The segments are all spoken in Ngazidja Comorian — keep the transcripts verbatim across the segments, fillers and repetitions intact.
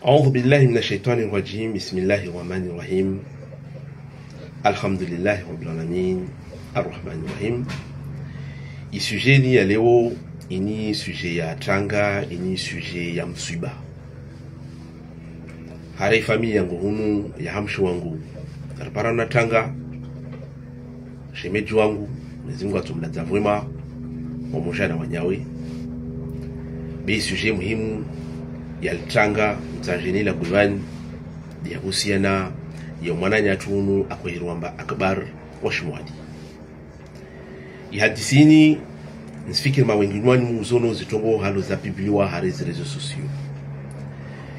أعوذ بالله من الشيطان الرجيم. بسم الله الرحمن الرحيم. الحمد لله رب العالمين. الرحمن الرحيم. Ye sujet ya leo, ini sujet ya tanga, ini sujet ya mswiba. Hari famille yangu hunu, ya hamshe wangu, ripara na tanga, shemedji wangu, Mwenyezi Mungu atsumlaza vwema, wamoja na wanyawe. Be sujet muhimu ya litanga, mtsandjeni la guvani, ya husiana, ya mwananyatru unu akohirwa amba Akbar wa Shimwali. Ye hadisi ini, nisifikiri mawengi nwanyu muzono zitrongo halo za publiwa hari zi réseaux sociaux.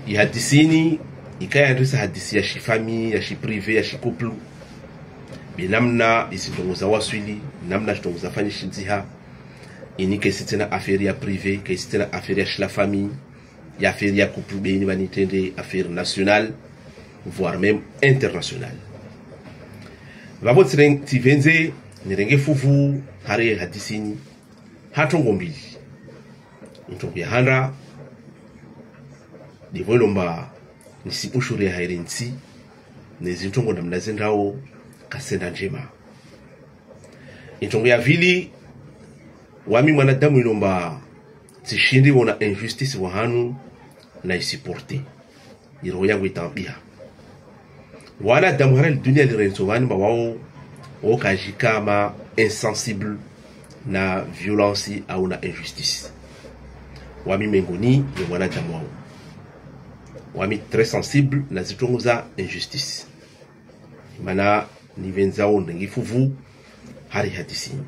Ye hadisi ini, ikaya ndrisa hadisi ya shi famille, ya shi privé, ya shi couple. Be namna isi trongo za waswili, namna trongo za fanyishidziha, ini kaisi tsena affaire ya privé, kaisi tsena affaire ya shila famille, ya affaire ya couple, be ini vani itrende affaire nationale, voire même internationale. Vavo tsiren-, tsivendze, nirenge fuvu, hari hadisi ini, ha trongo mbili. Trongo ya handa, ndivo ilomba nisibushuri ya hairi ntsi, ne zitrongo namna zendrao, kazenda ndjema. Trongo ya vili, wami mwanadamu ilomba tsishindi wona injustice vwa hanu na isupporter. Iroho yangu itambiha. Wanadamu hari dunia lirentso vani mba wao, wo kajikama insensible na violence au na injustice. Wami mengoni ye wanadamu wao. Wami très sensible na zitrongo za injustice. Mana nivendzao nirenge fuvu hari hadisi ini.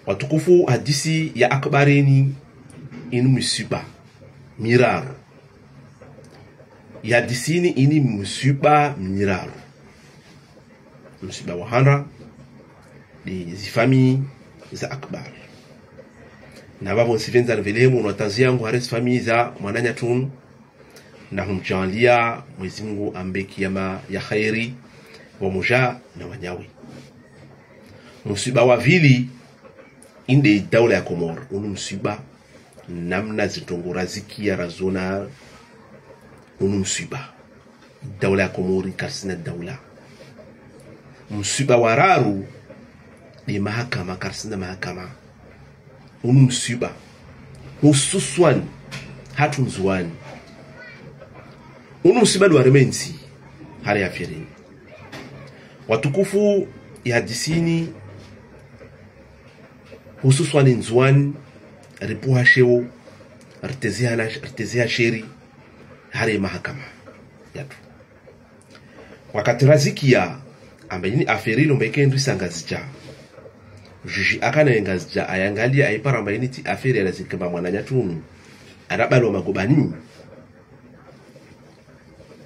Watukufu, hadisi ya Akbar ini, ini mswiba miraru. Ye hadisi ini, ini mswiba miraru. Mswiba wa handa, nde zi famille za Akbar. Na vavo nisivendza nivelehemu no tanzi yangu hari zi famille za mwananyatru unu, na humdjaanlia Mwenyezi Mungu ambe kiyama ya hairi, wamoja na wanyawe. Mswiba wa vili, inde daula ya Komori, unu mswiba, namna zitrongo razikia razona, unu mswiba. Daula ya Komori, karisina daula. Mswiba wa raru, nde mahakama, karisina mahakama. Unu mswiba, hususwani hatru Ndzuwani. Unu mswiba ndo wareme ntsi, hari affaire ini. Watukufu, ye hadisi ini, hususwani Ndzuwani, ripvuha sheo, riteziha na, riteziha sheri, hari mahakama yatru. Wakati razikia amba ini affaire ilomba ike ndrisa Ngazidja, juge akana ye Ngazidja ayangalia, aipara amba ini tsi affaire ya lazima amba mwananyatru unu anabalwa magobani.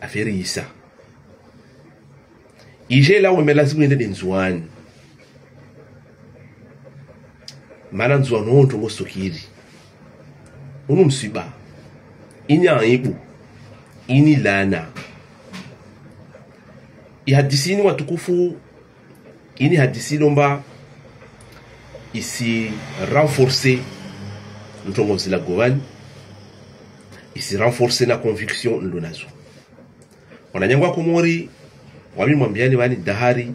Affaire isa. Ije la weme lazimu yende nde Ndzuwani. Mana Ndzuwani wo ntrongo sukiri. Unu mswiba. Ini aibu. Ini laana. Ye hadisi ini watukufu, ini hadisi ilomba isi renforcer ntrongo zila guvani, isi renforcer na conviction ndo nazo. Wananyangu wa Komori, wami mwambiani vani dahari,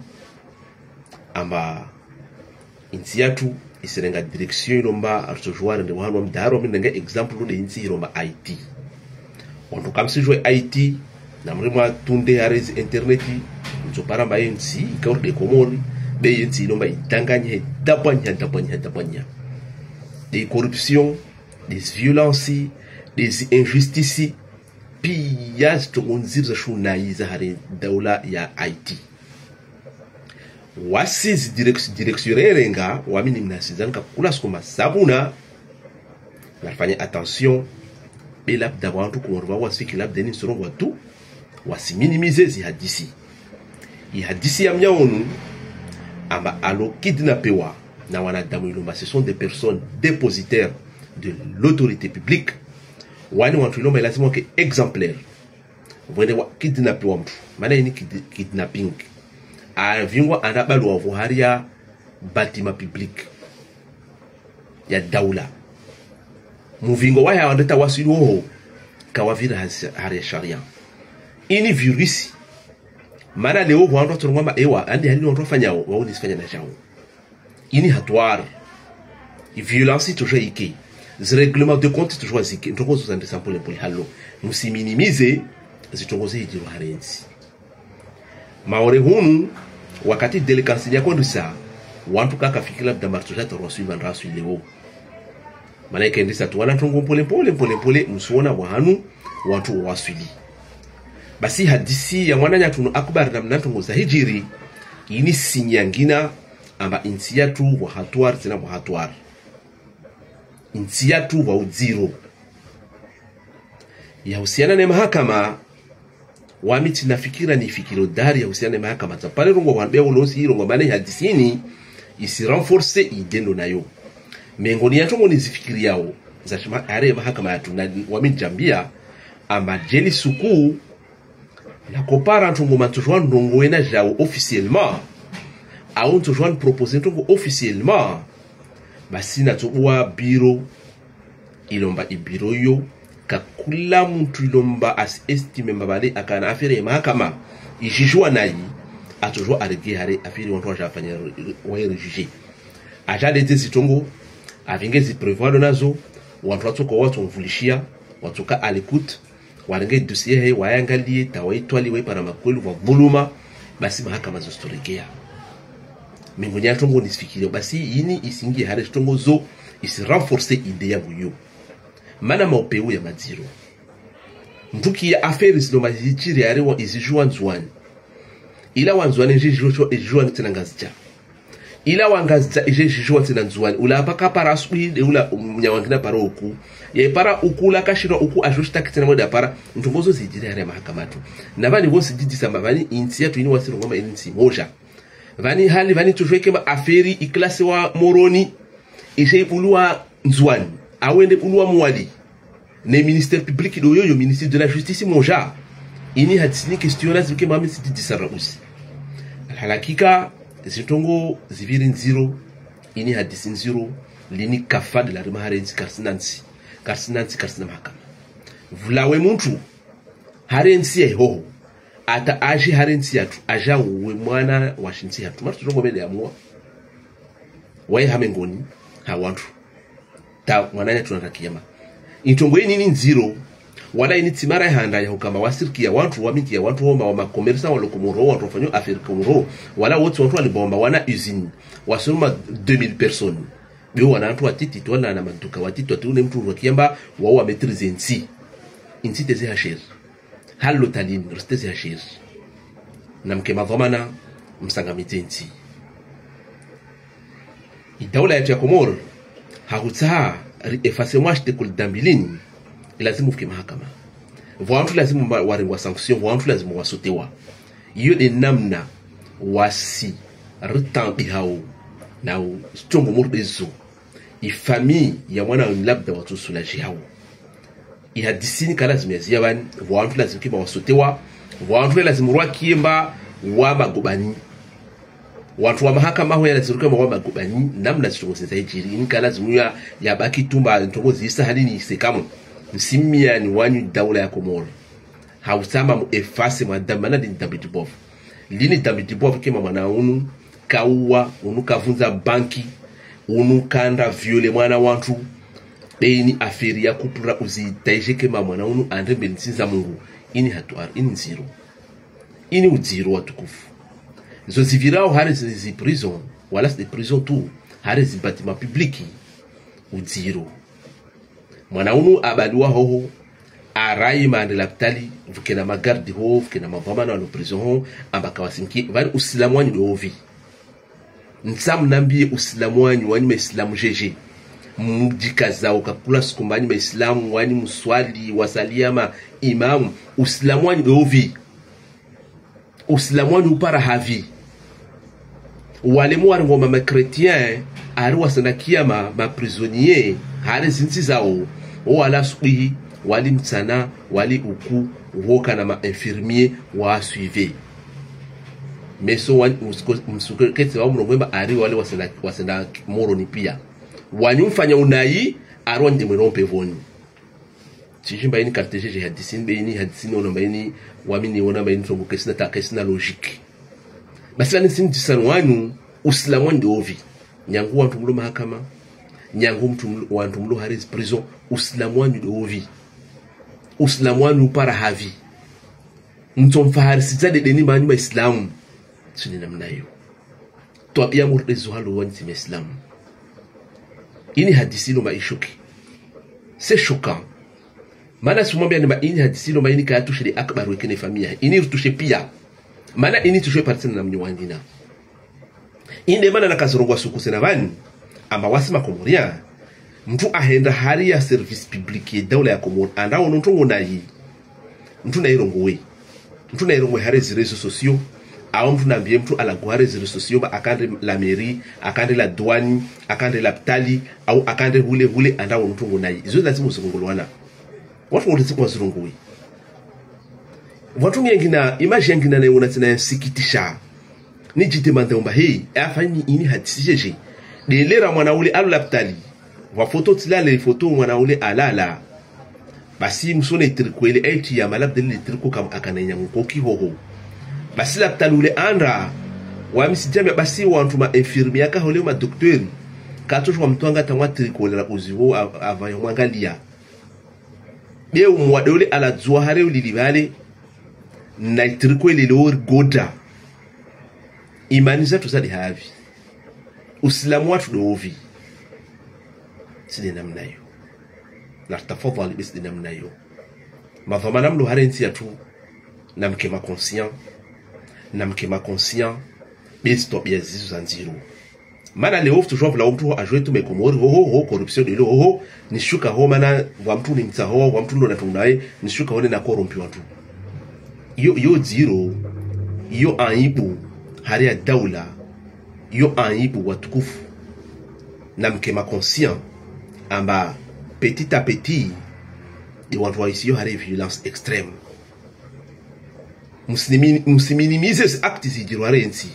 amba intsi yatru isirenga direction ilomba artsojua rende wahanu wa mdahari, wami nirenge exemple nde intsi ilomba Haïti. Wandru kamsijue Haïti, namrimwa tunde hari zi internet, mtsopara amba ye ntsi, ikao nde Komori, be ye ntsi ilomba idanganyiha, idabwanyiha, idabwanyiha, idabwanyiha. Nde corruption, nde violence, nde injustice, piya zitrongo ndziro za shunayi za hari daula ya Haïti. Wasi zi direc-, direction rerenga, wami nimnasidzani kakula sukuma sabuna, narifanye attention, be labda wandru Komori vavo wasifiki labda ini nsorongo watu, wasi minimiser zi hadisi. Ye hadisi ya mnyaunu, amba alo kidnappewa na wanadamu ilomba, ce sont des personnes dépositaires de l'autorité publique. Wani wandru ilomba ilazimu wake exemplaire. Vwende wa kidnappewa mndru. Mana ini kid-, kidnapping. Avingwa anabalwa vwo hari ya bâtiment public ya daula. Muvingo wahe awandeta waswili woho, kawavira hasi- hari ya sharia. Ini virus. Mana leo wandru watsorongoa ma ewa, andi hari wandru wafanyao, wao nizifanya na djao. Ini hatwari. I violence toujours ike. Zi règlement de compte toujours zike. Ntrongo zo zandrisa mpole mpole halo. Musi minimiser zitrongo zidjiri hari entsi. Maore hunu, wakati délinquance yakondrisa, wandru kakafikira labda martso jata rwaswi mandra aswi leo. Mana ikendrisa tu wana ntrongo mpole mpole mpole mpole, musiona wahanu wandru waswili. Basi hadisi ya mwananyatru unu Akbar namna ntrongo zahidjiri, ini signe yangina amba intsi yatru wa hatwari tsena wa hatwari. Intsi yatru wa udziro. Yahusiana ne mahakama, wami tsina fikira ni fikira hodari yahusiana ne mahakama. Tsapvale rongoa wambia ulosi irongoa mana ihadisi ini, isi renforcer idée ndo nayo. Mengoni ya ntrongo nizifikiriyao, za shima hari mahakama yatru na wami ndjambia, amba djeli suku, nakopara ntrongo mantsojwa ndrongo wena djao officiellement, au ntsojwa proposer ntrongo officiellement, basi natsobua bureau, ilomba i bureau iyo, kakula mutru ilomba asi estimer mbapvale akana affaire ya mahakama, idjidjuwa nayi, atsojwa arege hari affaire wandru wadja wafanya wa juger. Adja ledze zitrongo, avinge zi prévoir ndo nazo, wandru watsoka watsomvulishia, watsoka à l'écoute, warenge dossier he, wayangalie, ta waitwali, waipara makweli, wa dhuluma, basi mahakama zo zitoregea. Mengoni ya ntrongo nizifikiriyao, basi ini isingie hari zitrongo zo, isi renforcer idée yangu iyo. Mana maupeu ya madziro. Mtruki ya affaire zilo mazidjiri hari wa izidjuwa Ndzuwani. Ila wa Ndzuwani idjidjuwa, idjidjuwa tsena Ngazidja. Ila wa Ngazidja idjidjuwa tsena Ndzuwani. Ula hapvaka para asubuhi, nde ula mnyawangina para uku. Yaipara uku, ula kashirwa uku, adjoshitaki tsena mwende apara. Ntrongo zo zidjiri hari ya mahakama yatru. Na pvani pvo sididisa amba pvani intsi yatru ini wasi rongoa amba ini ntsi moja. Pvani hali pvani tsojwa ike ma affaire iklase wa Moroni, ishe ibulwa Ndzuwani, au ende ibulwa Mwali. Ne ministère public ndo yoyo, ministre de la justice moja. Ini hadisi ni question lazima ike mami sididisa rausi. Alhalakika, zitrongo zipviri ndziro, ini hadisi ndziro, lini kafad la rima hari entsi karisina ntsi, karisina ntsi, karisina mahakama. Pvulawe mutru, hari entsi ya ihoho, ata adje hari entsi yatru, adja uwe mwana wa shintsi hatru. Mara turongo mende ya muwa. Waye ha mengoni, ha wandru. Ta mwananyatru na ta kiyama. Introngo ini ni ndziro, wala ini tsi mara ya handa ya hukama wasirikia wandru, wamikia wandru, homa wa ma commerçants, walo Komoro, wandru wafanyao affaire Komoro, wala wotsi wandru walibaomba wana usine, wasuruma deux mille personnes. Be wana wandru watiti tu, wana na maduka watiti tu, une mutru wa kiamba, wao wa maîtriser ntsi. Intsi teze hasheri. Halo talini, risteze hasheri. Na mke madhwamana, msangamidze ntsi. Idaula yatru ya Komoro, hahutsaha ri effacer mwashi te kuli dambi lini, ilazimu ufike mahakama. Pvo wandru lazimu ma- warengwa sanction, pvo wandru lazimu wasotewa. Iyo nde namna wasi ritambihao na u- strongo murdezo. Ifamille ya mwana wini labda watsosoulager hao. Ihadisi ni ka lazimu yaziya pvani, pvo wandru lazimu ike amba wasotewa, pvo wandru lazimu rwakie amba wa magobani. Wandru wa mahakama ho ya lazimu ike amba wa magobani, namna zitrongo zindza idjiri, ini ka lazimu ya, yabaki tu amba ntrongo zisa hali ni isekamo. Msimiyani wanyu daula ya Komoro. Hausama mu effacer mwa dambi mana lini dambi dibovu. Lini dambi dibovu ike amba mwana unu, kauwa, unu kavundza banki, unu kandra violer mwana wandru, be ini affaire ya kupvura uzitaije ike amba mwana unu andre mbeli ntsi za Mungu, ini hatwari, ini ndziro. Ini udziro watukufu. Zo zipvirao hari zi, zi prison, wala zi prison tu, hari zi bâtiments publics, udziro. Mwana unu abaliwa hoho, arayi mande lapitali, pvukena ma garde ho, pvukena madhwamana walo prison ho, amba kawasimki, pvani usilamu wanyu ndo ovi. Ntsa mnambiye usilamu wanyu, wanyu maislamu jeje. Mdjikazao kakula suku amba wanyu maislamu, wanyu muswali, wasaliya ma imamu, usilamu wanyu ndo ovi. Usilamu wanyu upara hapvi. Wale mwarengwa amba ma chrétiens, hari wasenda kiyama, ma prisonniers, hari zintsi zao, o wala asubuhi, wali mtsana, wali uku, uhoka na ma infirmiers, wa suivre. Meso wanyu, msuko- msuketse wa mrongoa amba hari wale wasenda, wasenda Moroni pia. Wanyu mfanya unayi, hari wanyu nde mwendao mpevoni. Tsidji mba ini qualité dje hadisi ini, be ini hadisi ini, ono mba ini, wami niona mba ini trongo kaisina ta, kaisina logique. Basi lani sini tisanu wanu, usilamu wanu ndo ovi. Nyangu wantru mlo mahakama, nyangu mtru mlo, wantru mlo hari zi prison, usilamu wanu ndo ovi. Usilamu wanu upara havi. Mtso mfaharisitsa dedeni manyu ma Islamu. Tsini namna iyo. Twabiya murdezo halo wani tsi ma Islamu. Ini hadisi ilo ma ishoke. C'est choquant. Mana sumwambiya ni ma ini hadisi ilo ma ini kaya touché le akbar weke ne famiya. Ini rutushe piya. Mana ini touché parti na mnyi wandina. Inde mana nakazirongowa suku zina vani, amba wasi ma Comoriens, mtru ahenda hari ya service public ye daula ya Komori, anda ono ntrongo nayi, mtru nayirongowe. Mtru nayirongowe hari zi réseaux sociaux, au mtru nambiye mtru alaguwe hari zi réseaux sociaux, mba akande la mairie, akande la douane, akande lapitali, au akande hule hule, anda ono ntrongo nayi. Izo lazimu zirongolwana. Wantru wontsi kwa zirongowe. Wantru ngengina, image yangina nayiona tsena yansikitisha. Nidjite manda umba, hey, e afani ini hadisi djedje. Delera mwana ule alo lapitali. Wa photo tsilale photo mwana ule alala. Basi msone tricot ile aiti ya malapitali le tricot kam akana inyangu koki hoho. Basi lapitali ule anda. Wami sidjamia basi wantru ma infirmiers ka hole ma docteurs. Katsoshwa mtru anga tangwa tricot la uziwo a-, ava ya mwangaliya. Be umwade ule aladzuwa hari ulili vale, na itricot ile lo rigoda. Imani zatru zali havi. Usilamu watru ndo ovi. Tsi nde namna iyo. Na tafadhali be tsi nde namna iyo. Madhwamana mlo hari entsi yatru, namke ma conscients, namke ma conscients, be zi twabiya zizo za ndziro. Mana leo futu jwa vula mtru ajwe tu me Komori, ho, ho, ho, corruption de lo, ho, ho, nishuka ho, mana vwa mtru ni mtsaho, vwa mtru ndo na trongo naye, nishuka ho nena corrompu wantru. Iyo, iyo ndziro, iyo aibu, hari ya daula, iyo aibu watukufu. Namke ma conscients, amba petit à petit, nde wantru waisiyo hari violence extrême. Musinimi-, musiminimize zi actes zidjirwa hari entsi.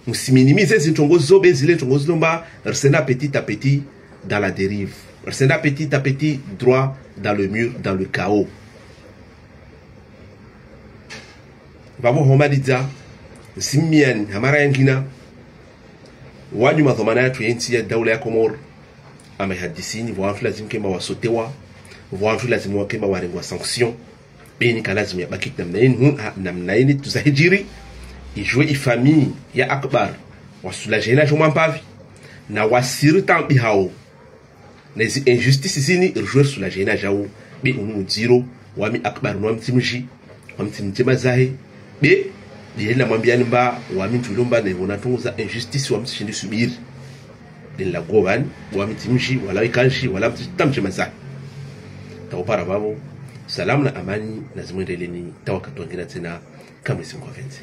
Musiminimize zi ntrongo zo be zile ntrongo zilo mba risenda petit à petit dans la dérive. Risenda petit à petit droit dans le mur, dans le chaos. Vavo homalidza, nsimiyani, ha mara yangina, wanyu madhwamana yatru yentsi ya daula ya Komori, amba hadisi ini, vwa wantru lazimu kemba wasotewa, vwa wantru lazimu wakemba warengwa sanction. Be ini ka lazimu yabaki namna ini, hu, ha, namna ini tuza hidjiri, ijwe ifamiyi ya Akbar, wasoulager na jomwa mpavi, na wasiri tambi hawo. Na izi injustice zini, rijwe risoulager na jawo, be unu ndziro, wami Akbar, wami tsi mdji, wami tsi mdji mazahe, be, be namwambiyani mba, wami ntsu ilo mba, na iwona ntrongo za injustice, wami tsishindi subiri. Be nlaguwa vani, wami tsi mdji, wala ikandji, wala mtsi tamdji mazahe. Taupara vavo, salamu na amani, nazimwendeleni, ta wakati wangina tsena, kamwe simkwa venze.